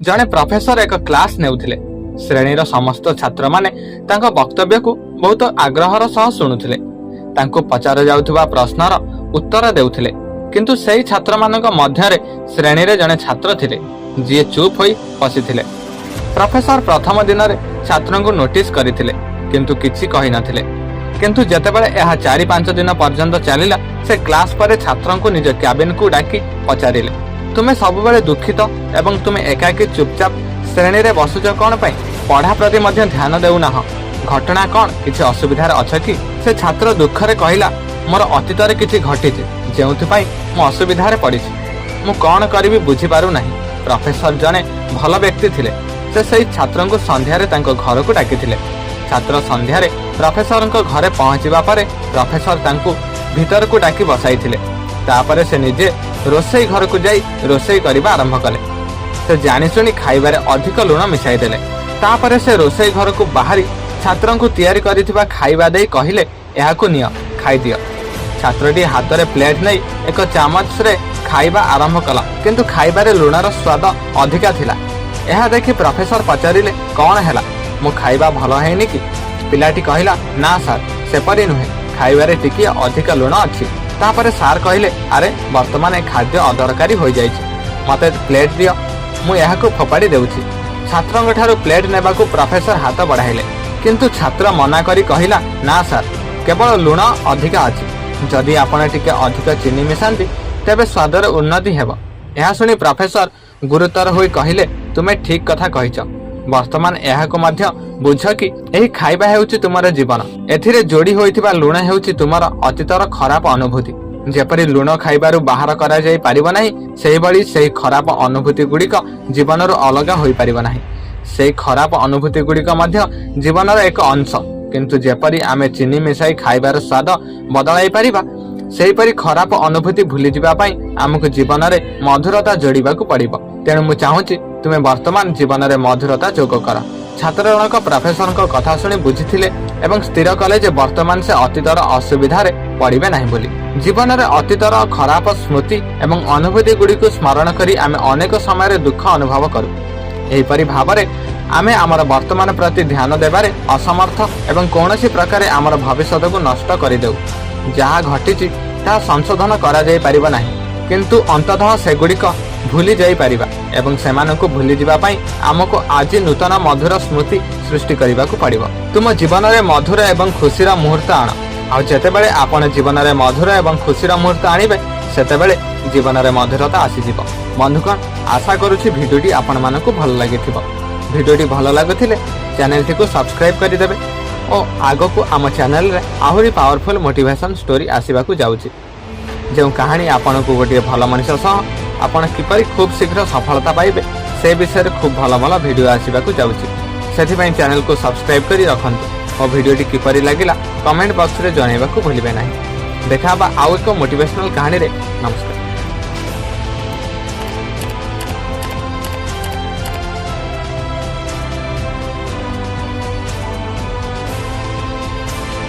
ଜଣେ ପ୍ରଫେସର ଏକ କ୍ଲାସ ନେଉଥିଲେ। ଶ୍ରେଣୀର ସମସ୍ତ ଛାତ୍ରମାନେ ତାଙ୍କ ବକ୍ତବ୍ୟକୁ ବହୁତ ଆଗ୍ରହର ସହ ଶୁଣୁଥିଲେ, ତାଙ୍କୁ ପଚରାଯାଉଥିବା ପ୍ରଶ୍ନର ଉତ୍ତର ଦେଉଥିଲେ। କିନ୍ତୁ ସେଇ ଛାତ୍ରମାନଙ୍କ ମଧ୍ୟରେ ଶ୍ରେଣୀରେ ଜଣେ ଛାତ୍ର ଥିଲେ, ଯିଏ ଚୁପ୍ ହୋଇ ବସିଥିଲେ। ପ୍ରଫେସର ପ୍ରଥମ ଦିନରେ ଛାତ୍ରଙ୍କୁ ନୋଟିସ୍ କରିଥିଲେ, କିନ୍ତୁ କିଛି କହିନଥିଲେ। କିନ୍ତୁ ଯେତେବେଳେ ଏହା 4-5 ଦିନ ପର୍ଯ୍ୟନ୍ତ ଚାଲିଲା, ସେ କ୍ଲାସ ପରେ ଛାତ୍ରଙ୍କୁ ନିଜ କ୍ୟାବିନକୁ ଡାକି ପଚାରିଲେ, "ତୁମେ ସବୁବେଳେ ଦୁଃଖିତ ଏବଂ ତୁମେ ଏକାକୀ ଚୁପଚାପ ଶ୍ରେଣୀରେ ବସୁଛ କ'ଣ ପାଇଁ? ପଢ଼ା ପ୍ରତି ମଧ୍ୟ ଧ୍ୟାନ ଦେଉନାହଁ। ଘଟଣା କ'ଣ? କିଛି ଅସୁବିଧାରେ ଅଛ କି?" ସେ ଛାତ୍ର ଦୁଃଖରେ କହିଲା, "ମୋର ଅତୀତରେ କିଛି ଘଟିଛି, ଯେଉଁଥିପାଇଁ ମୁଁ ଅସୁବିଧାରେ ପଡ଼ିଛି। ମୁଁ କ'ଣ କରିବି ବୁଝିପାରୁନାହିଁ।" ପ୍ରଫେସର ଜଣେ ଭଲ ବ୍ୟକ୍ତି ଥିଲେ। ସେ ସେଇ ଛାତ୍ରଙ୍କୁ ସନ୍ଧ୍ୟାରେ ତାଙ୍କ ଘରକୁ ଡାକିଥିଲେ। ଛାତ୍ର ସନ୍ଧ୍ୟାରେ ପ୍ରଫେସରଙ୍କ ଘରେ ପହଞ୍ଚିବା ପରେ ପ୍ରଫେସର ତାଙ୍କୁ ଭିତରକୁ ଡାକି ବସାଇଥିଲେ। ତାପରେ ସେ ନିଜେ ରୋଷେଇ ଘରକୁ ଯାଇ ରୋଷେଇ କରିବା ଆରମ୍ଭ କଲେ। ସେ ଜାଣିଶୁଣି ଖାଇବାରେ ଅଧିକ ଲୁଣ ମିଶାଇ ଦେଲେ। ତାପରେ ସେ ରୋଷେଇ ଘରକୁ ବାହାରି ଛାତ୍ରଙ୍କୁ ତିଆରି କରିଥିବା ଖାଇବା ଦେଇ କହିଲେ, "ଏହାକୁ ନିଅ, ଖାଇଦିଅ।" ଛାତ୍ରଟି ହାତରେ ପ୍ଲେଟ୍ ନେଇ ଏକ ଚାମଚରେ ଖାଇବା ଆରମ୍ଭ କଲା, କିନ୍ତୁ ଖାଇବାରେ ଲୁଣର ସ୍ୱାଦ ଅଧିକା ଥିଲା। ଏହା ଦେଖି ପ୍ରଫେସର ପଚାରିଲେ, "କ'ଣ ହେଲା? ମୋ ଖାଇବା ଭଲ ହେଇନି କି?" ପିଲାଟି କହିଲା, "ନା ସାର୍, ସେପରି ନୁହେଁ। ଖାଇବାରେ ଟିକିଏ ଅଧିକ ଲୁଣ ଅଛି।" ତାପରେ ସାର୍ କହିଲେ, "ଆରେ, ବର୍ତ୍ତମାନ ଏ ଖାଦ୍ୟ ଅଦରକାରୀ ହୋଇଯାଇଛି। ମତେ ପ୍ଲେଟ୍ ଦିଅ, ମୁଁ ଏହାକୁ ଫୋପାଡ଼ି ଦେଉଛି।" ଛାତ୍ରଙ୍କ ଠାରୁ ପ୍ଲେଟ୍ ନେବାକୁ ପ୍ରଫେସର ହାତ ବଢ଼ାଇଲେ, କିନ୍ତୁ ଛାତ୍ର ମନା କରି କହିଲା, "ନା ସାର୍, କେବଳ ଲୁଣ ଅଧିକା ଅଛି। ଯଦି ଆପଣ ଟିକେ ଅଧିକ ଚିନି ମିଶାନ୍ତି, ତେବେ ସ୍ୱାଦରେ ଉନ୍ନତି ହେବ।" ଏହା ଶୁଣି ପ୍ରଫେସର ଗୁରୁତର ହୋଇ କହିଲେ, "ତୁମେ ଠିକ୍ କଥା କହିଛ। ବର୍ତ୍ତମାନ ଏହାକୁ ମଧ୍ୟ ବୁଝ କି ଏହି ଖାଇବା ହେଉଛି ତୁମର ଜୀବନ। ଏଥିରେ ଯୋଡ଼ି ହୋଇଥିବା ଲୁଣ ହେଉଛି ତୁମର ଅତୀତର ଖରାପ ଅନୁଭୂତି। ଯେପରି ଲୁଣ ଖାଇବାରୁ ବାହାର କରାଯାଇ ପାରିବ ନାହିଁ, ସେହିଭଳି ସେହି ଖରାପ ଅନୁଭୂତି ଗୁଡ଼ିକ ଜୀବନରୁ ଅଲଗା ହୋଇପାରିବ ନାହିଁ। ସେଇ ଖରାପ ଅନୁଭୂତି ଗୁଡ଼ିକ ମଧ୍ୟ ଜୀବନର ଏକ ଅଂଶ। କିନ୍ତୁ ଯେପରି ଆମେ ଚିନି ମିଶାଇ ଖାଇବାର ସ୍ୱାଦ ବଦଳାଇ ପାରିବା, ସେହିପରି ଖରାପ ଅନୁଭୂତି ଭୁଲିଯିବା ପାଇଁ ଆମକୁ ଜୀବନରେ ମଧୁରତା ଯୋଡ଼ିବାକୁ ପଡ଼ିବ। ତେଣୁ ମୁଁ ଚାହୁଁଛି ତୁମେ ବର୍ତ୍ତମାନ ଜୀବନରେ ମଧୁରତା ଯୋଗ କର।" ଛାତ୍ର ଜଣକ ପ୍ରଫେସରଙ୍କ କଥା ଶୁଣି ବୁଝିଥିଲେ ଏବଂ ସ୍ଥିର କଲେ ଯେ ବର୍ତ୍ତମାନ ସେ ଅତୀତର ଅସୁବିଧାରେ ପଡ଼ିବେ ନାହିଁ ବୋଲି। ଜୀବନରେ ଅତୀତର ଖରାପ ସ୍ମୃତି ଏବଂ ଅନୁଭୂତି ଗୁଡ଼ିକୁ ସ୍ମରଣ କରି ଆମେ ଅନେକ ସମୟରେ ଦୁଃଖ ଅନୁଭବ କରୁ। ଏହିପରି ଭାବରେ ଆମେ ଆମର ବର୍ତ୍ତମାନ ପ୍ରତି ଧ୍ୟାନ ଦେବାରେ ଅସମର୍ଥ ଏବଂ କୌଣସି ପ୍ରକାରେ ଆମର ଭବିଷ୍ୟତକୁ ନଷ୍ଟ କରିଦେଉ। ଯାହା ଘଟିଛି ତାହା ସଂଶୋଧନ କରାଯାଇ ପାରିବ ନାହିଁ, କିନ୍ତୁ ଅନ୍ତତଃ ସେଗୁଡ଼ିକ ଭୁଲି ଯାଇପାରିବା ଏବଂ ସେମାନଙ୍କୁ ଭୁଲିଯିବା ପାଇଁ ଆମକୁ ଆଜି ନୂତନ ମଧୁର ସ୍ମୃତି ସୃଷ୍ଟି କରିବାକୁ ପଡ଼ିବ। ତୁମ ଜୀବନରେ ମଧୁର ଏବଂ ଖୁସିର ମୁହୂର୍ତ୍ତ ଆଣ। ଆଉ ଯେତେବେଳେ ଆପଣ ଜୀବନରେ ମଧୁର ଏବଂ ଖୁସିର ମୁହୂର୍ତ୍ତ ଆଣିବେ, ସେତେବେଳେ ଜୀବନରେ ମଧୁରତା ଆସିଯିବ। ବନ୍ଧୁଗଣ, ଆଶା କରୁଛି ଭିଡ଼ିଓଟି ଆପଣମାନଙ୍କୁ ଭଲ ଲାଗିଥିବ। ଭିଡ଼ିଓଟି ଭଲ ଲାଗୁଥିଲେ ଚ୍ୟାନେଲଟିକୁ ସବସ୍କ୍ରାଇବ୍ କରିଦେବେ ଓ ଆଗକୁ ଆମ ଚ୍ୟାନେଲରେ ଆହୁରି ପାୱାରଫୁଲ୍ ମୋଟିଭେସନ୍ ଷ୍ଟୋରି ଆସିବାକୁ ଯାଉଛି, ଯେଉଁ କାହାଣୀ ଆପଣଙ୍କୁ ଗୋଟିଏ ଭଲ ମଣିଷ ସହ ଆପଣ କିପରି ଖୁବ୍ ଶୀଘ୍ର ସଫଳତା ପାଇବେ, ସେ ବିଷୟରେ ଖୁବ୍ ଭଲ ଭଲ ଭିଡ଼ିଓ ଆସିବାକୁ ଯାଉଛି। ସେଥିପାଇଁ ଚ୍ୟାନେଲକୁ ସବସ୍କ୍ରାଇବ୍ କରି ରଖନ୍ତୁ ଓ ଭିଡ଼ିଓଟି କିପରି ଲାଗିଲା କମେଣ୍ଟ ବକ୍ସରେ ଜଣାଇବାକୁ ଭୁଲିବେ ନାହିଁ। ଦେଖା ହେବା ଆଉ ଏକ ମୋଟିଭେସନାଲ କାହାଣୀରେ। ନମସ୍କାର।